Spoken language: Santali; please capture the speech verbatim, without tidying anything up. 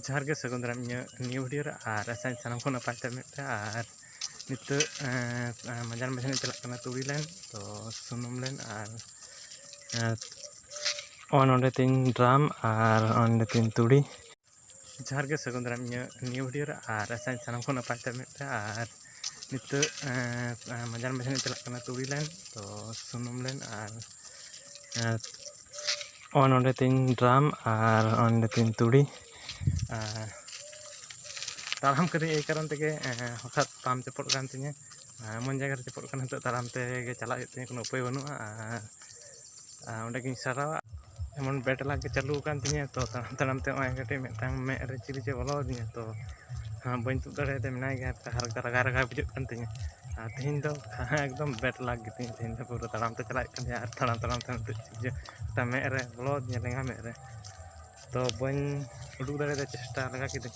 ᱡᱚᱦᱟᱨ ᱜᱮ, ᱥᱟᱹᱜᱩᱱ ᱫᱟᱨᱟᱢ ᱤᱧᱟᱹᱜ ᱱᱤᱭᱟᱹ ᱵᱷᱤᱰᱤᱭᱳ ᱨᱮ, ᱟᱨ ᱟᱥᱟᱧ ᱥᱟᱱᱟᱢ ᱠᱚ ᱱᱟᱯᱟᱭ ᱛᱮ ᱢᱮᱱᱟᱜ ᱯᱮᱭᱟ᱾ ᱟᱨ ᱱᱤᱛᱚᱜ ᱮᱸ, ᱮᱸ, ᱢᱟᱡᱟᱱ ᱢᱟᱡᱟᱱ ᱤᱧ ᱪᱟᱞᱟᱜ ᱠᱟᱱᱟ ᱛᱩᱲᱤ ᱞᱮᱱ, ᱛᱚ ᱥᱩᱱᱩᱢ ᱞᱮᱱ ᱟᱨ ᱮᱸ, ᱱᱚᱜᱼᱚᱭ ᱱᱚᱸᱰᱮ ᱛᱤᱧ ᱰᱨᱟᱢ ᱟᱨ ᱱᱚᱸᱰᱮ ᱛᱤᱧ ᱛᱩᱲᱤ᱾ ᱡᱚᱦᱟᱨ ᱜᱮ, ᱥᱟᱹᱜᱩᱱ ᱫᱟᱨᱟᱢ ᱤᱧᱟᱹᱜ ᱱᱤᱭᱟᱹ ᱵᱷᱤᱰᱤᱭᱳ ᱨᱮ, ᱟᱨ ᱟᱥᱟᱧ ᱥᱟᱱᱟᱢ ᱠᱚ ᱱᱟᱯᱟᱭ ᱛᱮ ᱢᱮᱱᱟᱜ ᱯᱮᱭᱟ᱾ ᱟᱨ ᱱᱤᱛᱚᱜ ᱮᱸ, ᱮᱸ, ᱢᱟᱡᱟᱱ ᱢᱟᱡᱟᱱ ᱤᱧ ᱪᱟᱞᱟᱜ ᱠᱟᱱᱟ ᱛᱩᱲᱤ ᱞᱮᱱ, ᱛᱚ ᱥᱩᱱᱩᱢ ᱞᱮᱱ ᱟᱨ ᱮᱸ, ᱱᱚᱜᱼᱚᱭ ᱱᱚᱸᱰᱮ ᱛᱤᱧ ᱰᱨᱟᱢ ᱟᱨ ᱱᱚᱸᱰᱮ ᱛᱤᱧ ᱛᱩᱲᱤ᱾ ᱟᱨ ᱛᱟᱲᱟᱢ ᱠᱟᱹᱫᱟᱹᱧ ᱮᱭ ᱠᱟᱨᱚᱱ ᱛᱮᱜᱮ, ᱮᱸ, ᱦᱚᱴᱟᱛ ᱛᱟᱲᱟᱢ ᱪᱚᱯᱚᱫ ᱠᱟᱱ ᱛᱤᱧᱟᱹ᱾ ᱮᱸ, ᱮᱢᱚᱱ ᱡᱟᱭᱜᱟ ᱨᱮ ᱪᱚᱯᱚᱫ ᱠᱟᱱᱟ, ᱱᱤᱛᱚᱜ ᱛᱟᱲᱟᱢ ᱛᱮᱜᱮ ᱪᱟᱞᱟᱜ ᱦᱩᱭᱩᱜ ᱛᱤᱧᱟᱹ, ᱠᱳᱱᱳ ᱩᱯᱟᱹᱭ ᱵᱟᱹᱱᱩᱜᱼᱟ᱾ ᱟᱨ, ᱟᱨ ᱚᱸᱰᱮ ᱜᱤᱧ ᱥᱟᱨᱟᱣᱟ᱾ ᱮᱢᱚᱱ ᱵᱮᱰ ᱞᱟᱠ ᱜᱮ ᱪᱟᱹᱞᱩ ᱟᱠᱟᱱ ᱛᱤᱧᱟᱹ, ᱛᱚ ᱛᱟᱲᱟᱢ ᱛᱟᱲᱟᱢ ᱛᱮ ᱱᱚᱜᱼᱚᱭ ᱠᱟᱹᱴᱤᱡ ᱢᱤᱫᱴᱟᱝ ᱢᱮᱫ ᱨᱮ ᱪᱤᱞᱤ ᱪᱚ ᱵᱚᱞᱚ ᱟᱹᱫᱤᱧᱟ, ᱛᱚ ᱦᱮᱸ, ᱵᱟᱹᱧ ᱛᱩᱫ ᱫᱟᱲᱮᱭᱟᱫᱟ, ᱢᱮᱱᱟᱭ ᱜᱮᱭᱟ, ᱦᱟᱞᱠᱟ ᱨᱟᱜᱟᱭ ᱨᱟᱜᱟᱭ ᱵᱩᱡᱷᱟᱹᱜ ᱠᱟᱱ ᱛᱤᱧᱟᱹ᱾ ᱟᱨ ᱛᱮᱦᱮᱧ ᱫᱚ ᱮᱠᱫᱚᱢ ᱵᱮᱰ ᱞᱟᱠ ᱜᱮᱛᱤᱧᱟ, ᱛᱮᱦᱮᱧ ᱫᱚ ᱯᱩᱨᱟᱹ ᱛᱟᱲᱟᱢ ᱛᱮ ᱪᱟᱞᱟᱜ ᱦᱩᱭᱩᱜ ᱠᱟᱱ ᱛᱤᱧᱟᱹ, ᱟᱨ ᱛᱟᱲᱟᱢ ᱛᱟᱲᱟᱢ ᱛᱮ ᱢᱤᱫᱴᱮᱡ ᱪᱤᱞᱤ ᱪᱚ ᱢᱮᱫ ᱨᱮ ᱵᱚᱞᱚ ᱟᱹᱫᱤᱧᱟ, ᱞᱮᱸᱜᱟ ᱢᱮᱫ ᱨᱮ᱾ ᱛᱚ ᱵᱟᱹᱧ ᱩᱰᱩᱠ ᱫᱟᱲᱮᱭᱟᱫᱟ, ᱪᱮᱥᱴᱟ ᱞᱮᱜᱟ ᱠᱤᱫᱟᱹᱧ᱾